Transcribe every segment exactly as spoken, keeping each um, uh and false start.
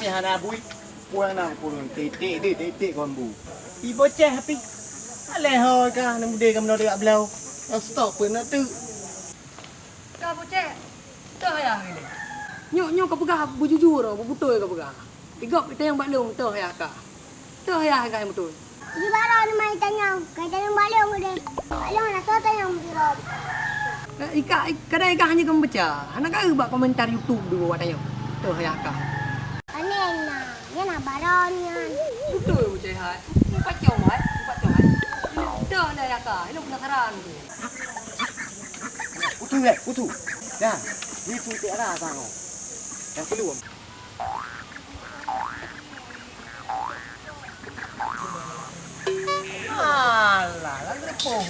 Hana bui, puang na kurun, titik deh, titik kon bu. Pi boceh api. Aleh hoi ka, na mudé ka meunoe deungon bloe. Stop pun na tu. Ka boceh. Toh yah ilée. Nyoe, nyoe ka peugah beujujur, beubeutôi ka peugah. Igop itanyong bak lôn, toh yah ka. Toh yah ka nyang beutôi. Di baroe nyoe mai tanyong, ka tanyong bak lôn udeh. Bak lôn hana soe tanyong sidroe. Eh, ika, ik-, kadang ika hana ka meubaca. Hana ka bak komentar YouTube dua tanyong. Toh yah ka. Aneh na, nyan na baroe nyan. Beutôi boceh hai. Empat jam hai, empat jam hai. Toh na yah ka, ilôn penasaran tu. Putu eh, putu. Dah, ni putu ada apa kau? Yang belum. Alah, lalu repong.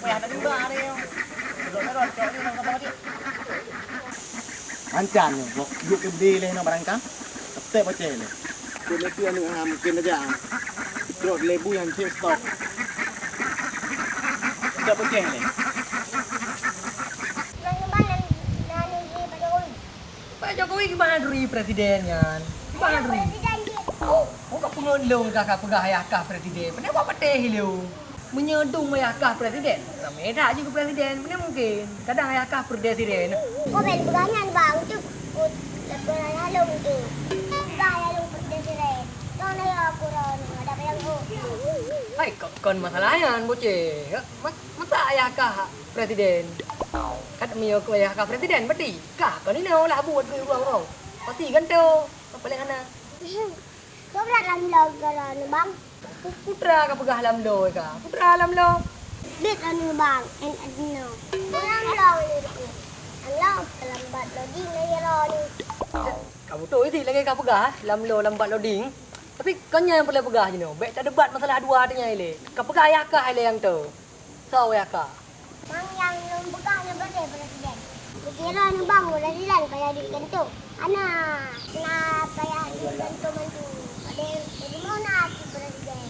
Payah tadi bah ni. Duduk terus, cok ni, nak kata dia. Ancan ni, duek keudeh lé nyoe barangkang. Teutek pacéh lé. Keuneuk anu, ah, mungkin aja. Trok lebu nyang cek stok. Teutek pacéh lé. Pak Jokowi kiban duri presiden nyan. Kiban duri. Oh, oh, ka peungeut lôn ka, ka peugah ayah kah presiden. Pane buat patéh lôn. Meunyoe dum ayah kah presiden, ramé that jeuet keu presiden, meunan mungken. Kadang ayah kah presiden. Kok bèk peugah nyan, Bang? Cukôp lakoe ayah lôn tu. Peugah ayah lôn presiden. Kon ayah aku ron, ada bayang oh. Hai, kon, kon masalah nyan, boceh. Mas-, masa ayah kah presiden? Kan meunyoe keu ayah kah presiden, berarti kah kon inoe lah buet keu ureueng-ureueng. Pasti gantoe, paléng hana. Kok brat lam lom keu droeneuh, Bang? Pu-, putra ka peugah lam lom ka. Putra lam lom. Bit anu, Bang, en adno. Lam lom ni. Lam lom lambat lodi na ya ron. Ka beutôi sit lagèe ka peugah, lam lom lambat loading. Tapi kon nyan nyang peureulèe peugah jinoe. Bèk tadebat masalah dua teuh nyan ilèe. Ka peugah ayah kah ilèe nyang toe. Soe ayah kah? Mang nyang lôn peugah nyoe beude presiden. Kukira nibang presiden payah duek kantô. Hana, na payah duek kantô mandum. Padahai di rumoh na cit presiden.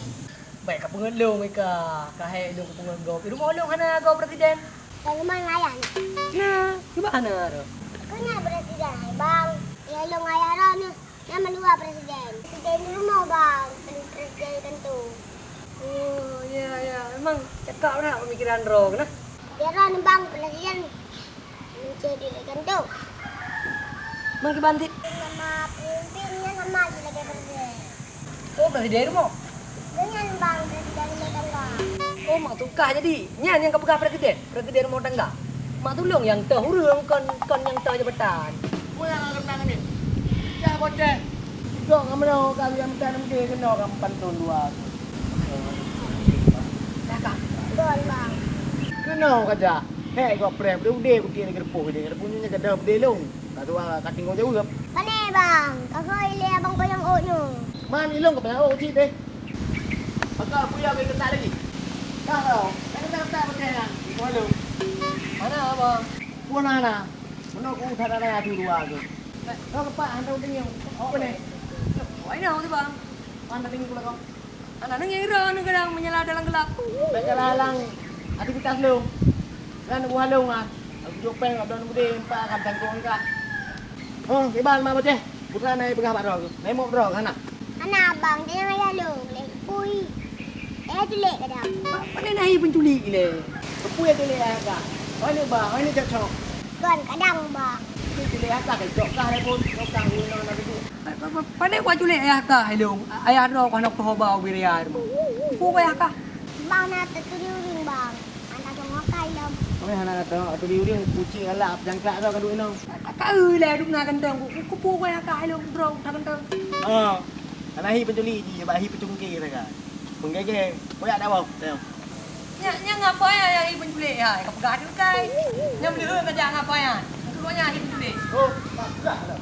Bèk kapeungeut lôn meuka, ka hék lôn kapeungeut gob. Di rumoh lôn hana gob presiden. Di rumoh ayah na. Na, kiban hana tu? Kon nyan presiden hai bang. Ya lôn ayah droeneuh. Nyan mandua presiden. Presiden di rumoh bang, presiden kantô. Oh, ya, ya. Memang cakap na pemikiran droe keuh nah. Di droeneuh bang presiden. Mencari kantô. Mang kiban sit? Nama pemimpin nyan sama aja lagèe presiden. Oh, presiden rumoh? Dengan bang presiden rumah tangga. Oh, mak tukah jadi. Nyan nyang kapeugah presiden, presiden rumah tangga. Mak tulông nyang teuh ureueng kon, kon nyang teuh jabatan. Peue nyang na geutanyoe nyoe? Cah boceh. Gok kamoe ka liam tan meuge keunoe ka meupanton dua. Dah ka. Kon bang. Keunoe ka jak. Hék gok preh, udeh-udeh kutiek lagèe reupôh, lagèe reupôh nyoe ka deuh beudeh lôn. Ka tuha ka tinggai jaweueb. Pane bang, ka koi lé abang payang ôk nyoe. Man ilông ka payang ôk cit deh. Maka aku ya koi keutak lagi. Dah tau, ka keutak-keutak pakai nyan. Iko lôn. Mana abang? Pun ana. Meunoe ku that ana atu dua tu. Kau lepak hantar tengok. Apa ni? Wah, ini apa tu bang? Mana tengok pula kau? Aneuk ngieng droeneuh kadang meunyalah dalam gelap. Bèk kalang-alang aktivitas lôn. Kan buah lôn ah. Aku jok péng abang udeh empat akan tangkong ka. Oh, kiban ma boceh. Putra nai peugah bak droe. Nai mok droe hana. Hana abang, jangan ayah lôn. Leh pui. Eh, culik kadang. Pane nahi penculik ilèe. Pui culik ayah ka. Oh, ni bang, oh, ni cocok. Kon kadang bang. Ni culik ayah ka, cocok kah leh pun. Cocok kah guna nak duduk. Pa-, pa-, pa-, pane kuculik ayah kah ilông? Ayah droe kah na keuhoba ubé raya ilông. Peue ayah kah? Bang na taturi ureung bang. Hana teuh ngokai lom. Kami hana teuh taturi ureung, kucing galak jangkrak droe ka duek inong. Ka, ka, ka, eu, lé, dum na ganteng. Ku, ku, ku, peue ayah kah ilông droe na ganteng. Oh. Hana hi penculi ji, bak hi pecungke sagai. Penggege, koyak dak boh. Tengok. Nyan, nyan ngapai ayah hi penculik hai? Ka peugah teuh kai. Nyan meuleuheue saja ngapai nyan. Untuk nyan hi penculik. Oh, tak peugah dah.